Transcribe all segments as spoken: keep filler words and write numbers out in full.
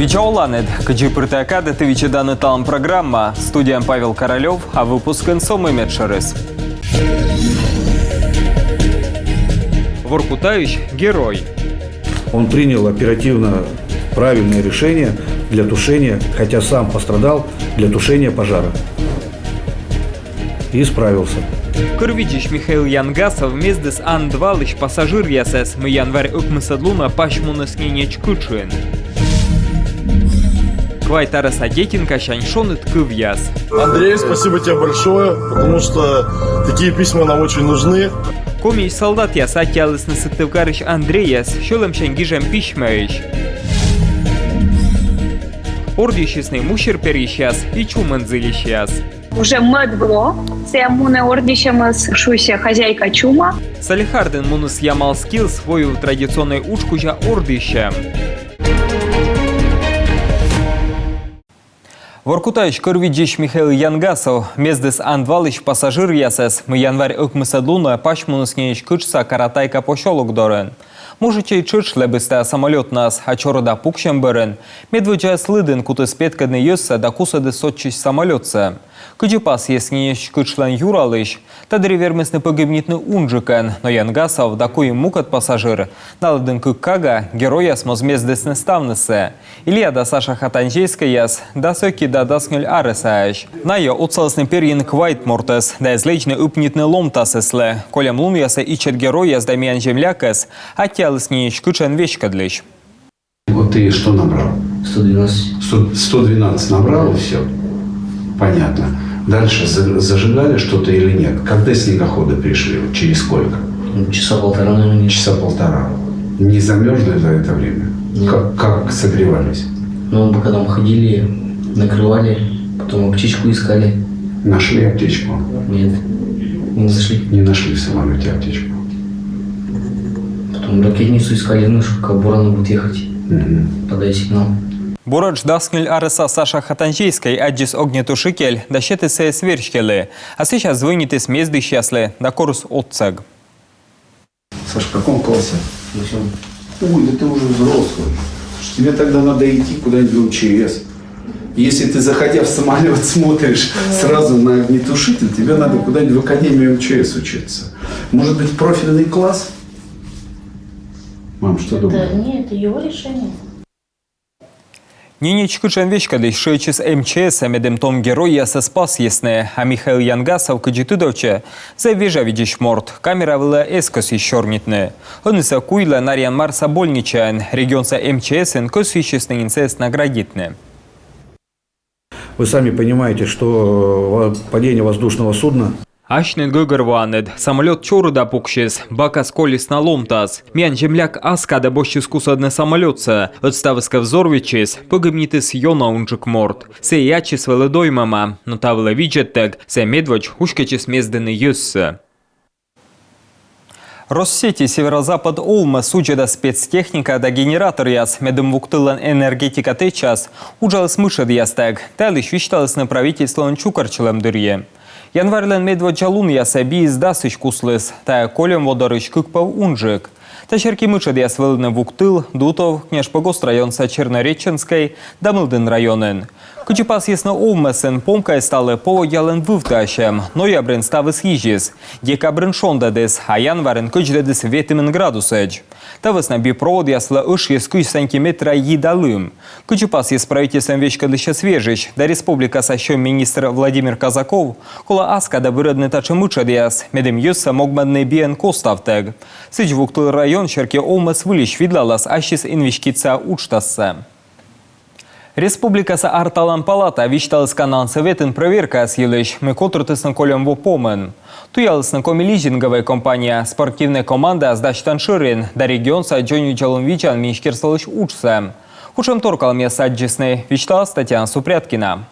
Видза оланныд! Кыдзи пыр тайӧ кадӧ, ті видзӧданныд «Талун» программа. Студияын Павел Королёв, а выпускын со мый медшӧрыс. Воркутаысь герой. Он принял оперативно правильное решение для тушения, хотя сам пострадал, для тушения пожара. И справился. Кӧр видзысь Михаил Янгасов мездіс Ан-двалысь пассажиръясӧс, мый январь ӧкмысӧд лунӧ пасьмуніс Ненеч кытшын. Квайт арӧса детинкасянь шоныд кывъяс. Андрей, спасибо тебе большое, потому что такие письма нам очень нужны. Комиысь солдатъяс аттьӧалісны Сыктывкарысь Андрейӧс сьӧлӧмсянь гижӧм письмӧысь. Ордйысисны мусир перйысьяс и чумӧн зільысьяс. Уже мӧд во лоӧ, сія мунӧ ордйысьӧмыс, шусьӧ «Хозяйка чума». Салехардын муніс «Ямал-Скиллс» войвыв традиционнӧй удж кузя ордйысьӧм. Воркутаысь кӧр видзысь Михаил Янгасов мездіс Ан-двалысь пассажиръясӧс, мый январь ӧкмысӧд лунӧ пасьмуніс Ненеч кытшса Каратайка посёлок дорын. Мужичӧй тшӧтш лэбис тайӧ самолётнас, а чорыда пуксьӧм бӧрын медводдзаяс лыдын кутіс петкӧдны йӧзсӧ да кусӧдіс сотчысь самолётсӧ. Кыдзи пасйис Ненеч кытшлӧн юралысь, та дырйи вермисны погибнитны унджыкӧн, но Янгасов да куим мукӧд пассажир, на лыдын кык кага, геройяс моз мездісны ставнысӧ. Илья да Саша Хатанзейскӧйяс дас ӧти да дас нёль арӧсаӧсь. Найӧ отсалісны перйыны квайт мортӧс да эз лэдзны ыпнитны ломтасыслы. Кольӧм лунъясӧ ичӧт геройяс да миян землякӧс аттьӧалісны Ненеч кытшӧн веськӧдлысь. Вот ты что набрал? Сто двенадцать. Сто, сто двенадцать набрал, и все. Понятно. Дальше за- зажигали что-то или нет? Когда снегоходы пришли? Вот через сколько? Ну, часа полтора, наверное. Часа полтора. Не замерзли за это время? Нет. Как, как согревались? Ну, мы когда мы ходили, накрывали, потом аптечку искали. Нашли аптечку? Нет, не нашли. Не нашли в самолёте аптечку. Потом ракетницу искали, ну, чтобы как буран будет ехать, подать сигнал. Буретш дас нёль арӧса Саша Хатанзейскӧй аддзис огнетушитель да сетіс сійӧс верстьӧлы, а сэсся звонитіс мездысьяслы да корис отсӧг. Саш, в каком классе? Восьмом. Ой, да ты уже взрослый. Слушай, тебе тогда надо идти куда-нибудь в МЧС. Если ты, заходя в самолёт, смотришь сразу на огнетушитель, тебе надо куда-нибудь в академию МЧС учиться. Может быть, профильный класс? Мам, что думаешь? Это, нет, это его решение. Ненеч кытшӧн веськӧдлысь шыӧдчис МЧС-ӧ, медым том геройясӧс пасйисны, а Михаил Янгасов, кыдзи тыдовтчӧ, зэв вежавидзысь морт, камера вылӧ эз кӧсйы сёрнитны. Ӧнісӧ куйлӧ Нарьян-Марса больничаын, регионса МЧС-ын кӧсйысисны нин сійӧс наградитны. Вы сами понимаете, что, э, падение воздушного судна. Асьныд гӧгӧрвоанныд, самолёт чорыда пуксис, бакас колис на ломтас. Миян земляк ас кадӧ босьтчис кусӧдны самолётсӧ, ӧд ставыс кӧ взорвитчис, погибнитіс ёна унджык морт. Сійӧ ачыс вӧлі доймӧма, но та вылӧ видзӧдтӧг сійӧ медводз уськӧдчис мездыны йӧзсӧ. Россети «Северо-Запад» овмӧс судзӧдӧ спецтехника да генераторъяс, медым вуктыллӧн энергетика тэчас уджаліс мытшӧдъястӧг. Та йылысь висьталісны правительстволӧн чукӧртчылӧм дырйи. Январлӧн медводдза лунъясӧ биыс дасысь кусліс, тайӧ кольӧм во дорысь кык пӧв унджык. Та серти мытшӧдъяс вӧліны Вуктыл, Дутов, Княжпогост районса Чернореченскӧй да Мылдін районын. Кыдзи пасйисны овмӧсын, помкаыс талы поводдялӧн вывтіасьӧм. Ноябрын ставыс йизис, декабрын шондӧдіс, а январын кӧдздӧдіс ветымын градусӧдз. Та вӧсна би проводъяс вылӧ ӧшйис кызь сантиметра йи да лым. Кыдзи пасйис правительствоӧн веськӧдлысьяс вежысь да республикаса сьӧм министр Владимир Казаков, колӧ ас кадӧ бырӧдны татшӧм мытшӧдъяс, медым йӧзсӧ могмӧдны биӧн коставтӧг. Сідз, Вуктыл район серти овмӧс выльысь видлалас ассьыс инвестиция уджтассӧ. Республикаса арталан палата висьталіс Каналан Сӧветын прӧверкаяс йылысь, мый котыртісны кольӧм во помын. Туялісны «Коми лизинговӧй компания», спортивнӧй командаяс дасьтан шӧрин да регионса дзоньвидзалун видзан министерстволысь уджсӧ. Кутшӧм торкалӧмъяс аддзисны, висьталас Татьяна Супряткина.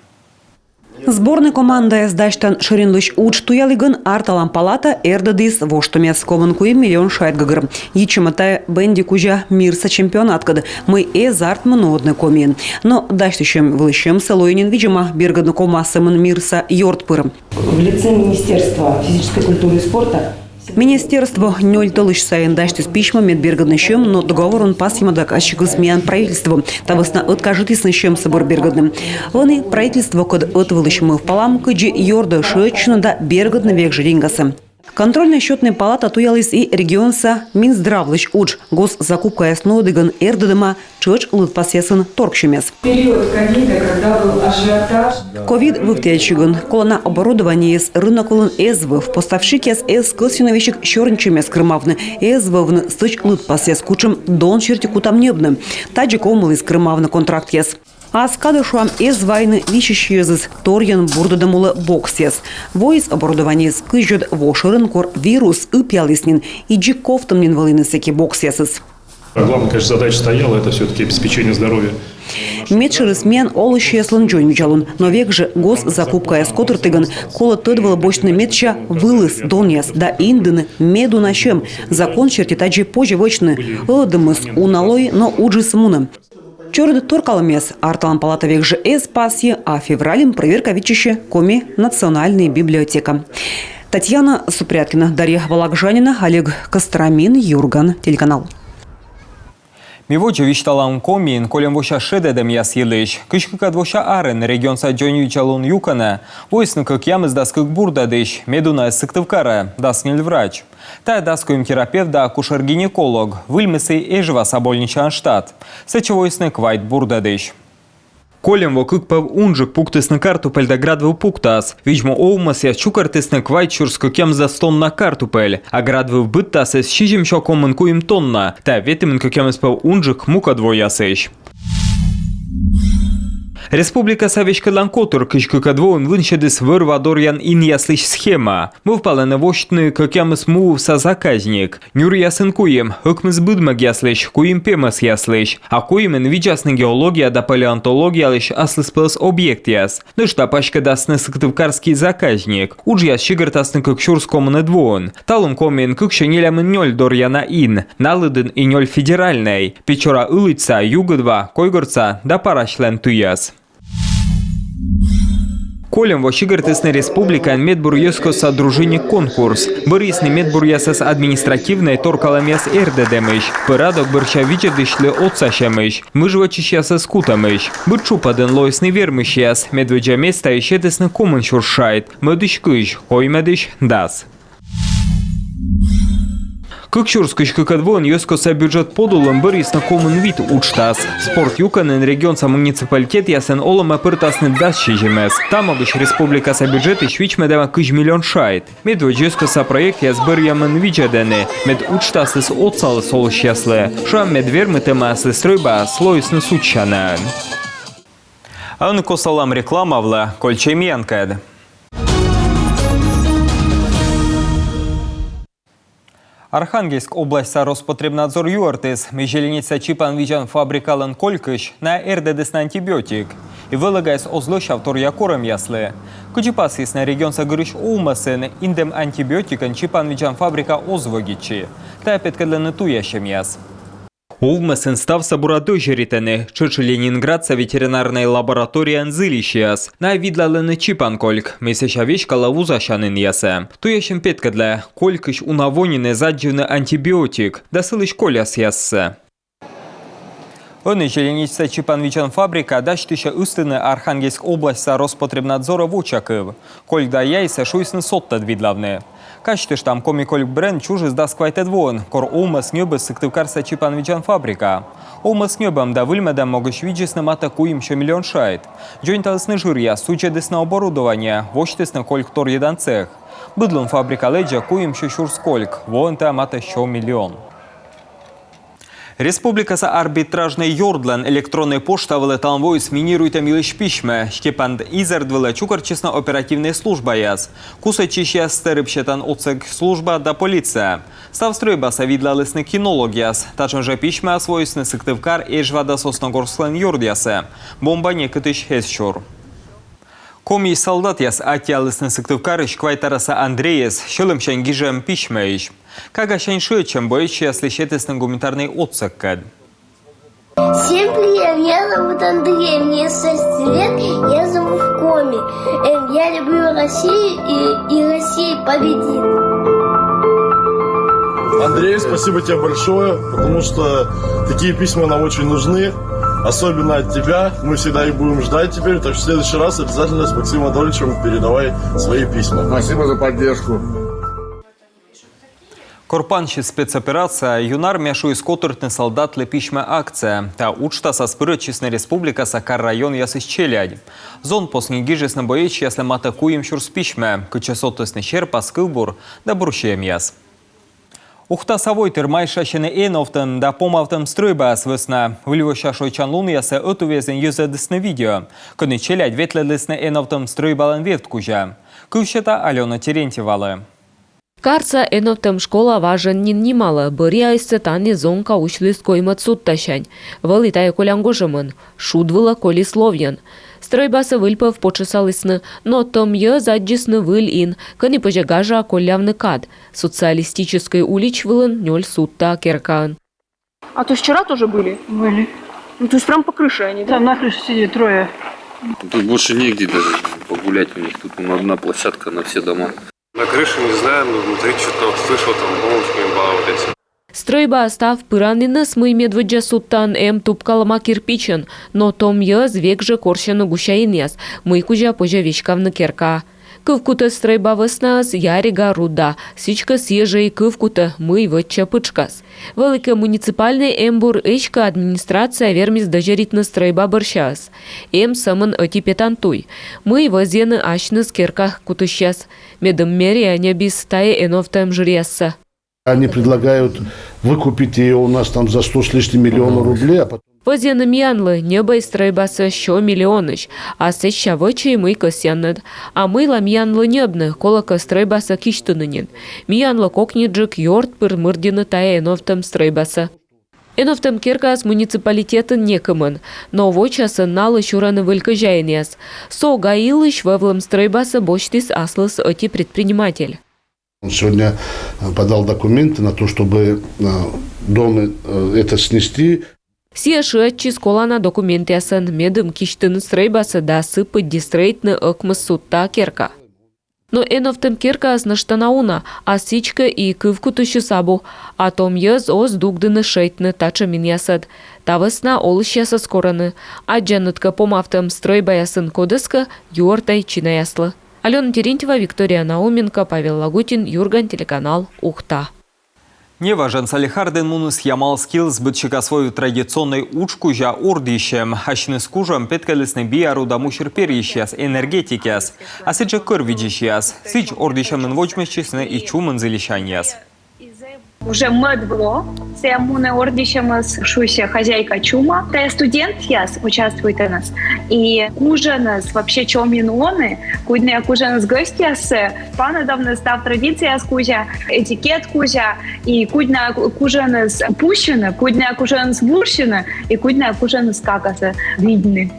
Сборнӧй командаяс дасьтан шӧринлысь удж туялігӧн арталан палата эрдӧдіс воштӧмъяс. Комын куим миллион шайт гӧгӧр. Йитчӧма тайӧ бенди кузя мирса чемпионаткӧд, мый эз артмы нуӧдны Комиын. Но дасьтысьӧм вылӧ сьӧмсӧ лои нин видзӧма бергӧдны ковмас сӧмын мирса ёрд пыр. В лице Министерства физической культуры и спорта Министерство нёль тӧлысь сайын дасьтіс письмӧ, мед бергӧдны сьӧм, но договорын пасйӧма заказчикыс миян правительство. Та вӧсна ӧткажитісны сьӧмсӧ бӧр бергӧдны. Ӧні правительствокӧд ӧтвылысь мӧвпалам, кыдзи ёрдӧ шыӧдчыны да бергӧдны век жӧ деньгасӧ. Контрольно-счётная палата туяліс и регионса Минздравлысь удж. Госзакупкаяс нуӧдігӧн эрдӧдӧма тшӧтш лыдпасъясын торксьӧмъяс. Период ковида, когда был ажиотаж. Ковид вывті ачигӧн колана оборудованиеыс рынок вылын эз вӧв, поставщикъяс эз кӧсйыны весиг сёрнитчӧмъяс кырымавны, эз вӧвны стӧч лыдпасъяс, кутшӧм дон серти кутам ньӧбны. Тадзи ковмыліс кырымавны контрактъяс. Ас кадӧ, шуам, эз вайны висьысь йӧзӧс, торйӧн бурдӧдӧм улӧ боксъяс. Воис оборудованиеыс кызьӧд во шӧрын, кор вирус ыпъяліс нин, и дзик ковтӧм нин вӧліны сэки боксъясыс. А главная, конечно, задача стояла, это всё-таки обеспечение здоровья. Медшӧрыс — миян олысьяслӧн дзоньвидзалун, но век жӧ госзакупкаяс котыртігӧн колӧ тӧд вылӧ босьтны медся вылыс донъяс да индыны медуна сьӧм. Закон серти тадзи позьӧ вӧчны. Ӧлӧдӧмыс уна лои, но уджыс мунӧ. Чорыд торкалӧмъяс арталан палата век жӧ эз пасйы, а февральын прӧверка виччысьӧ Коми национальнӧй библиотека. Татьяна Супряткина, Дарья Вологжанина, Олег Костромин, «Юрган» телеканал. Ми водзӧ висьталам Комиын кольӧм вося шедӧдӧмъяс йылысь. Кызь кыкӧд вося арын регионса дзоньвидзалун юкӧнӧ воисны кӧкъямысдас кык бурдӧдысь, медунаыс Сыктывкарӧ — дас нёль врач. Тайӧ дас куим терапевт да акушер-гинеколог, выльмӧдіс Эжваса больничаын штат. Сэтчӧ воисны квайт бурдӧдысь. Кольӧм во кык пӧв унджык пуктісны картупель да градвыв пуктас. Видз-му овмӧсъяс чукӧртісны квайт сюрс кӧкъямысдас тонна картупель, а градвыв быдтасыс сизимсё комын куим тонна. Тайӧ ветымын кӧкъямыс пӧв унджык мукӧд воясысь. Республикаса веськӧдлан котыр кызь кыкӧд воын вынсьӧдіс вӧр-ва доръян инъяслысь схема. Мӧвпалӧны восьтыны кӧкъямыс мувывса заказник. Нюръясын куим, ӧкмыс быдмӧгъяслысь, куим пемӧсъяслысь. А куимын видзасны геология да палеонтологиялысь аслыспӧлӧс объектъяс. Нӧшта паськӧдасны сыктывкарский заказник. Уджъяс сигӧртасны кык сюрс комынӧд воын. Талун Комиын кыксё нелямын нёль доръяна ин. На лыдын и нёль федеральнӧй: Печора-Ылыдзса, Югыдва, Койгортса да Парасьлӧн тыяс. Кольӧм во сигӧртісны республикаын медбур йӧзкостса «Дружинник» конкурс. Бӧрйисны медбуръясӧс административнӧй торкалӧмъяс эрдӧдӧмысь, пӧрадок бӧрся видзӧдысьлы отсасьӧмысь, мыж вӧчысьясӧс кутӧмысь. Быд тшупӧдын лоисны вермысьяс, медводдза местаысь сетісны комын сюрс шайт, мӧдысь кызь, коймӧдысь дас. Кык сюрс кызь кыкӧд воын йӧзкостса бюджет подулын бӧрйисны комын вит уджтас. Спорт юкӧнын регионса муниципалитетъясын олӧмӧ пӧртасны дас сизимӧс. Та могысь республикаса бюджетысь вичмӧдӧма кызь миллион шайт. Медводз йӧзкостса проектъяс бӧрйӧмын видзӧдӧны, мед уджтасыс отсаліс олысьяслы. Шуам, мед вермытӧмъяслы стрӧйбаяс лоисны судзсянаӧн. А ӧні кост вӧчлам реклама вылӧ. Кольччӧй миянкӧд. Архангельск обласьтса Роспотребнадзор юӧртіс, мый Зеленечса чипан видзан фабрикалӧн колькысь найӧ эрдӧдісны антибиотик, и вӧлӧгаыс оз лӧсяв торъя корӧмъяслы. Кыдзи пасйисны регионса гырысь овмӧсын, индӧм антибиотикӧн чипан видзан фабрика оз вӧдитчы. Тайӧ петкӧдлӧны туясьӧмъяс. Овмӧсын ставсӧ бура дӧзьӧритӧны, тшӧтш и Ленинградса ветеринарнӧй лабораторияын зільысьяс. Найӧ видлалӧны чипан кольк, мый сэсся веськалӧ вузасянінъясӧ. Туясьӧм петкӧдлӧ, колькысь уна во нин эз аддзывны антибиотик да сылысь колясъяссӧ. Ӧні Зеленечса чипан видзан фабрика дасьтысьӧ ыстыны Архангельск обласьтса Роспотребнадзорӧ вочакыв. Кольк да яйсӧ шуисны содтӧд видлавны. Казьтыштам, «Коми кольк» бренд чужис дас квайтӧд воын, кор овмӧс ньӧбис Сыктывкарса чипан видзан фабрика. Овмӧс ньӧбӧм да выльмӧдӧм могысь видзисны матӧ куимсё миллион шайт. Дзоньталісны жыръяс, судзӧдісны оборудование, восьтісны кольк торйӧдан цех. Быд лун фабрика лэдзӧ куимсё сюрс кольк, воын тайӧ матӧ сё миллион. Республикаса арбитражнӧй ёрдлӧн электроннӧй пошта вылӧ талун воис минируйтӧм йылысь письмӧ. Степан изэрд вылӧ чукӧртчисны оперативнӧй службаяс, кусӧдчысьяс, тэрыбсьӧдан отсӧг служба да полиция. Став стрӧйбасӧ видлалісны кинологъяс. Татшӧм жӧ письмӧяс воисны Сыктывкар, Эжва да Сосногорсклӧн ёрдъясӧ. Бомба некытысь эз сюр. Коми салдатъяс аттьӧалісны Сыктывкарысь квайт арӧса Андрейӧс сьӧлӧмсянь гижӧм письмӧысь. Кагасянь шыӧдчӧм боецъяслы сетісны гуманитарнӧй отсӧгкӧд. Всем привет, меня зовут Андрей, мне шесть лет, я живу в Коми. Эм, я люблю Россию, и, и Россия победит. Андрей, спасибо тебе большое, потому что такие письма нам очень нужны, особенно от тебя. Мы всегда их будем ждать теперь, так что в следующий раз обязательно с Максимом Анатольевичем передавай свои письма. Спасибо за поддержку. Кор пансис спецоперация, «Юнармия» шуис котыртны солдатлы письма акция. Та уджтасас пырӧдчисны республикаса кар-районъясысь челядь. Зонпосни гижисны боечьяслы матӧ куим сюрс письма, кытчӧ содтісны серпас, кывбур да бур сиӧмъяс. Ухтаса войтыр майшасьӧны эновтӧм да помавтӧм стрӧйбаяс вӧсна. Выльвося шойччан лунъясӧ ӧтуввезйын йӧзӧдісны видео, кӧні челядь ветлӧдлісны эновтӧм стрӧйбалӧн вевт кузя. Кыв сета Алёна Терентьевалы. Карса эновтӧм школа важӧн нин нималӧ. Бӧръяысьсӧ тані зонка усьліс коймӧд судтасянь. Вӧлі тайӧ колян гожӧмын. Шуд вылӧ колис ловйӧн. Стрӧйбасӧ выльпӧв потшӧсалісны, но том йӧз аддзисны выль ин, кӧні позьӧ гажаа коллявны кад. Социалистическӧй улич вылын нёль судта керкаын. А то есть вчера тоже были? Были. Ну, то есть прям по крыше они, да? Там на крыше сидели трое. Тут больше негде даже погулять у них. Тут вон одна площадка на все дома. На крыше не знаю, но внутри что-то слышал, там бомбочками баловались. Стрӧйбаӧ став пыраніныс, мый медводдза судтаын эм, тупкалӧма кирпичӧн, но том йӧз век жӧ корсьӧны гуся инъяс, мый кузя позьӧ веськавны керкаӧ. Кывкутӧ стрӧйба вӧснаыс Ярега руда, сідзкӧ сійӧ жӧ и кывкутӧ, мый вӧтчӧ пытшкас. Вӧлі кӧ муниципальнӧй эмбур, эськӧ администрация вермис дӧзьӧритны стрӧйба бӧрсяыс. Эм сӧмын ӧти петан туй, мый вӧзйӧны асьныс керка кутысьяс. Медым мэрия ньӧбис тайӧ эновтӧм жыръяссӧ. Они предлагают выкупить ее у нас там за сто с лишним миллиона рублей, а потом... Вӧзйӧны миянлы, ньӧбӧй стрӧйбасӧ сё миллионысь, а сэсся вӧчӧй, мый кӧсъянныд. А мыйла миянлы ньӧбны, колӧ кӧ стрӧйбасӧ кисьтыны нин. Миянлы кокньыджык ёрд пыр мырддьыны тайӧ эновтӧм стрӧйбасӧ. Эновтӧм керкаыс муниципалитетын некымын, но вочасӧн налы сюрӧны выль кӧзяинъяс. Со ГАИ-лысь вӧвлӧм стрӧйбасӧ босьтіс аслыс ӧти предприниматель. Он сегодня э, подал документы на то, чтобы э, дом э, это снести. Сійӧ шыӧдчис колана документъясӧн, медым кисьтыны стрӧйбасӧ да сы пыдди стрӧитны ӧкмыс судта керка. Но эновтӧм керкаыс нӧшта на уна, а сідзкӧ и кывкутысьыс абу, а том йӧз оз дугдыны шӧйтны татшӧм инъясӧд. Та вӧсна олысьясӧс корӧны: аддзанныд кӧ помавтӧм стрӧйбаясын кодӧскӧ, юӧртӧй чинаяслы. Алёна Терентьева, Виктория Науменко, Павел Лагутин, «Юрган» телеканал, Ухта. Неважӧн Салехардын муніс «Ямал-скиллс» быдсикас войвыв традиционнӧй удж кузя ордйысьӧм. Ассьыныс кужӧм петкӧдлісны биару да мусир перйысьяс, энергетикъяс, а сідзжӧ кӧр видзысьяс. Сідз, ордйысьӧмын водзмӧстчисны и чумын зільысь аньяс. Уже мӧд во сійӧ мунӧ ордйысьӧмыс, шусьӧ «Хозяйка чума». Тайӧ студентъяс участвуйтӧныс. И кужӧныс вообще чомйын лоны, куднӧ кужӧныс гӧсьтъяссӧ паныдавны став традицияс кузя, этикет кузя, и куднӧ кужӧныс пусьыны, куднӧ кужӧныс вурсьыны, и куднӧ кужӧныс какасӧ видны.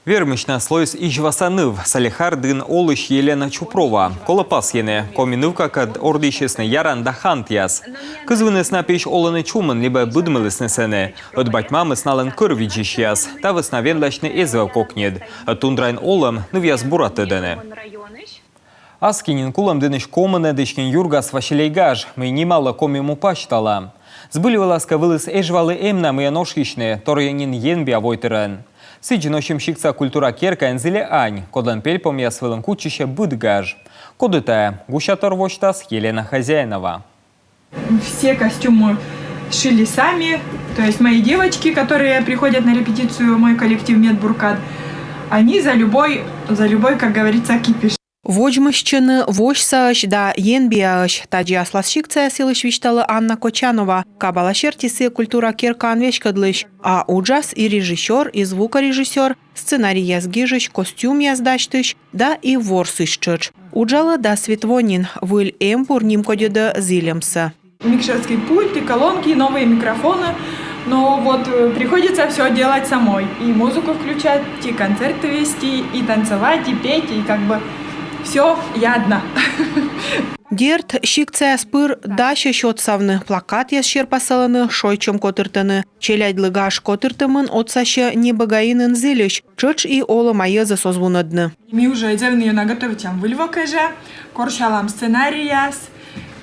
Вермысьнас лоис изьваса ныв, Салехардын олысь Елена Чупрова. Колӧ пасйыны, коми нывкакӧд ордйысисны яран да хантъяс. Кызвыныс на пиысь олӧны чумын либӧ быдмылісны сэні. Ӧд бать-мамыс налӧн кӧр видзысьяс. Та вӧсна венласьны эз вӧв кокньыд. Ӧд тундраын олӧм нывъяс бура тӧдӧны. Аски нин Кулӧмдінысь комынӧдысь нин юргас «Василей» гаж, мый нималӧ Коми му пасьтала. Збыль вылас кӧ, Вылыс Эжвалы эм на мыйӧн ошйысьны, торйӧн нин енбиа войтырӧн. Сідз, Носим сиктса культура керкаын зільӧ ань, кодлӧн пельпомъяс вылын кутчысьӧ быд гаж. Коді тайӧ, гусятор восьтас Елена Хозяинова. Все костюмы шили сами, то есть мои девочки, которые приходят на репетицию, мой коллектив «Медбур кад», они за любой, за любой, как говорится, кипиш. Водзмӧстчӧны восьсаӧсь да енбиаӧсь. Тадзи аслас сиктсаяс йылысь висьталӧ Анна Кочанова. Кабала серти, сійӧ культура керкаӧн веськӧдлысь, а уджас и режиссёр, и звукорежиссёр, сценарийяс гижысь, костюмъяс дасьтысь да и ворсысь тшӧтш. Уджалӧ дас вит во нин. Выль эмбур нимкодьӧдӧ зільӧмсӧ. Микшерский пульт и колонки, и новые микрофоны. Но вот э, приходится все делать самой. И музыку включать, и концерты вести, и танцевать, и петь, и как бы все я одна. Дерт, сиктсаяс пыр дасьӧсь отсавны: плакатъяс серпасалӧны, шойччӧм котыртӧны. Челядьлы гаж котыртӧмын отсасьӧ небӧгаинын зільысь, тшӧтш и олӧма йӧзӧс оз вунӧдны. Ми уже зэв ёна готовитчам выль во кежлӧ, корсялам сценарийяс,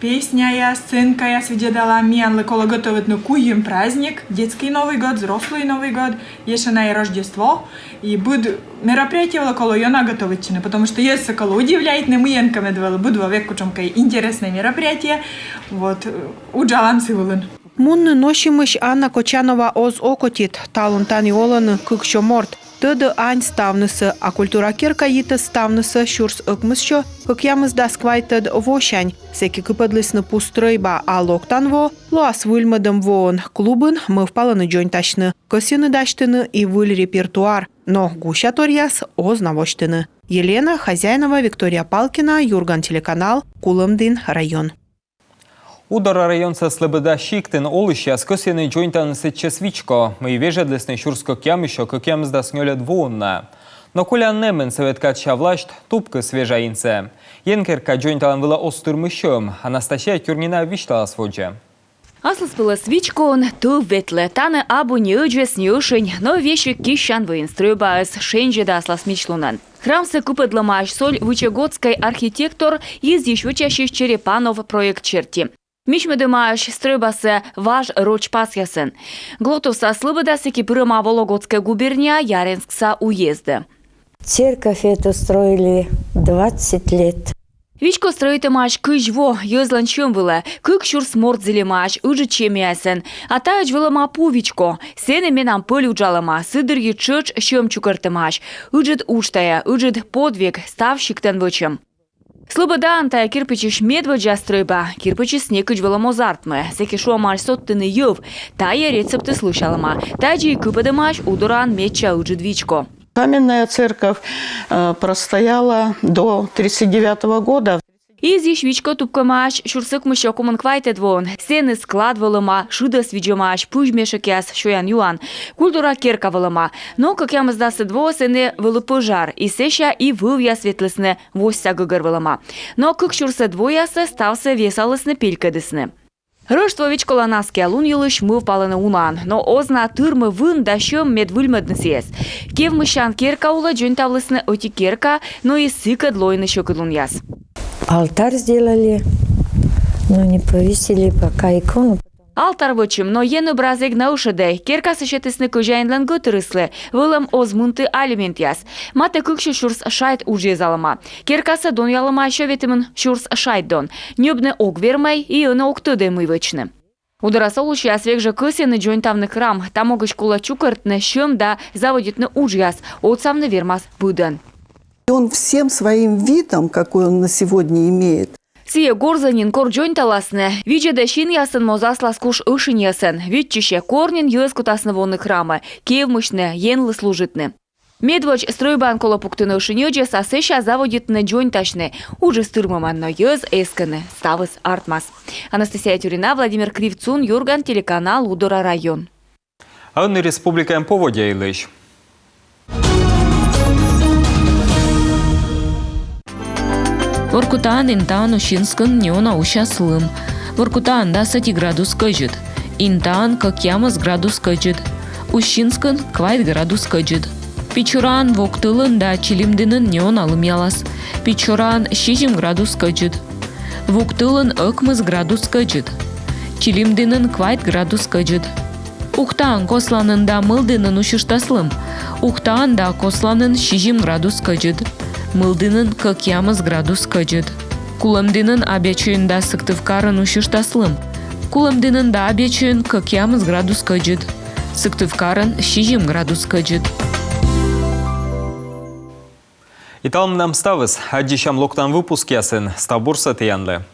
Песняяс, сценкаяс видзӧдалам, миянлы колӧ готовитны куим праздник: детский Новый год, взрослый Новый год, ещӧ на и Рождество. И быд мероприятие вылӧ колӧ ёна готовитчыны, потому что йӧзсӧ колӧ удивляйтны, мыйӧнкӧ мед вӧлі быд во век кутшӧмкӧ интереснӧй мероприятие. Вот, э, уджалам сы вылын. Мунны носимысь Анна Кочанова оз окотит. Талун тані олӧны кыксё морт. Тӧдӧ ань ставнысӧ, а культура керка йитӧ ставнысӧ сюрс ӧкмыссё кӧкъямысдас квайтӧд восянь. Сэки кыпӧдлісны пу стрӧйба, а локтан во лоас выльмӧдӧм воӧн. Клубын мӧвпалӧны дзоньтасьны, кӧсйӧны дасьтыны и выль репертуар, но гусяторъяс оз на восьтыны. Елена Хозяинова, Виктория Палкина, Юрган телеканал, Кулӧмдін район. Удора районса Слӧбӧда сиктын олысьяс кӧсйӧны дзоньтавны сэтчӧс вичко, мый вежӧдлісны сюрс кӧкъямыссё кӧкъямысдас нёльӧд воын на. Но колян нэмын сӧвет кадся власьт тупкис вежа инсӧ. Ен керка дзоньталан вылӧ оз тырмы сьӧм. Анастасия Тюрнина висьталас водзӧ. Аслыспӧлӧс вичкоын тӧв ветлӧ. Тані абу ни ӧдзӧс, ни ӧшинь, но весиг киссян выйын стрӧйбаыс шензьӧдӧ аслас мичлунӧн. Храмсӧ кыпӧдлӧмаӧсь соль вычегодскӧй архитектор, изйысь вӧчасьысь Черепанов проект серти. Мичмӧдӧмаӧсь стрӧйбасӧ важ роч пасъясӧн. Глотовса Слӧбӧда сэки пырӧма Вологодскӧй губерния Яренскса уездӧ. Церковь эту строили двадцать лет. Вичко стрӧитӧмаӧсь кызь во, йӧзлӧн сьӧм вылӧ. Кык сюрс морт зільӧмаӧсь, ыджыд семьяясӧн. А таӧдз вӧлӧма пу вичко. Сэні менам пӧль уджалӧма, сы дырйи тшӧтш сьӧм чукӧртӧмаӧсь. Ыджыд удж тайӧ, ыджыд подвиг, став сиктӧн вӧчӧм. Слӧбӧдаын тайӧ кирпичысь медводдза стрӧйба. Кирпичыс некыдз вӧлӧм оз артмы. Сэки шуӧмаӧсь содтыны йӧв. Тайӧ рецептыс лӧсялӧма. Тадзи и кыпӧдӧмаӧсь Удораын медся ыджыд вичко. Каменная церковь, э, простояла до тридцать девятого года. Изйысь вичко тупкӧмаӧсь сюрс ӧкмыссё комын квайтӧд воын. Сэні склад вӧлӧма, шыдӧс видзӧмаӧсь, пызь мешӧкъяс, сёян-юан. Культура керка вӧлӧма. Но кӧкъямысдасӧд воӧ сэні вӧлі пӧжар, и сэсся и вӧвъяс ветлісны, восьса гӧгӧр вӧлӧма. Но кык сюрсӧд воясӧ ставсӧ весалісны, пелькӧдісны. Рӧштво вичколӧн аскиа лун йылысь мӧвпалӧны унаӧн, но оз на тырмы вын да сьӧм, мед выльмӧдны сійӧс. Кевмысян керка улӧ дзоньтавлісны ӧти керка, но и сыкӧд лоины сьӧкыдлунъяс. Алтарь сделали, но не повесили пока икону. Алтар вӧчим, но ен ӧбраз эг на ӧшӧдӧй. Керкасӧ сетісны кӧзяинлӧн гӧтырыслы, вӧлӧм оз мынты алиментъяс. Матӧ кыксё сюрс шайт удж йӧзалӧма. Керкасӧ донъялӧма ещӧ ветымын сюрс шайт дон. Ньӧбны ог вермӧй и ӧні ог тӧдӧй, мый вӧчны. Удораса олысьяс век жӧ кӧсйӧны дзоньтавны храм. Та могысь колӧ чукӧртны сьӧм да заводитны уджъяс. Отсавны вермас быдӧн. И он всем своим видом, какой он на сегодня имеет, Сійӧ горзӧ нин, кор дзоньталасны. Видзӧдӧ синъясӧн моз аслас куш ӧшиньясӧн. Виччысьӧ, кор нин йӧз кутасны воны храмӧ, кевмысьны, енлы служитны. Медводз стрӧйбаын колӧ пуктыны ӧшинь-ӧдзӧс, а сэсся заводитны дзоньтасьны. Уджыс тырмымӧн, но йӧз эскӧны, ставыс артмас. Анастасия Тюрина, Владимир Кривцун, Юрган телеканал, Удора район. А ӧні республикаын поводдя йылысь. Воркутаын, Интаын, Усинскын неуна усяс лым. Воркутаын дас ӧти градус кӧдзыд. Интаын кӧкъямыс градус кӧдзыд. Усинскын квайт градус кӧдзыд. Печораын, Вуктылын да Чилимдінын неуна лымъялас. Печораын сизим градус кӧдзыд. Вуктылын ӧкмыс градус кӧдзыд. Чилимдінын квайт градус кӧдзыд. Ухтаын, Косланын да Мылдінын усьыштас лым. Ухтаын да Косланын сизим градус кӧдзыд. Мылдінын кӧкъямыс градус кӧдзыд. Кулӧмдінын, Абъячойын да Сыктывкарын усьыштас лым. Кулӧмдінын да Абъячойын кӧкъямыс градус кӧдзыд. Сыктывкарын сизим градус кӧдзыд. И талун менам ставыс. Аддзысям локтан выпускъясын. Став бурсӧ тіянлы.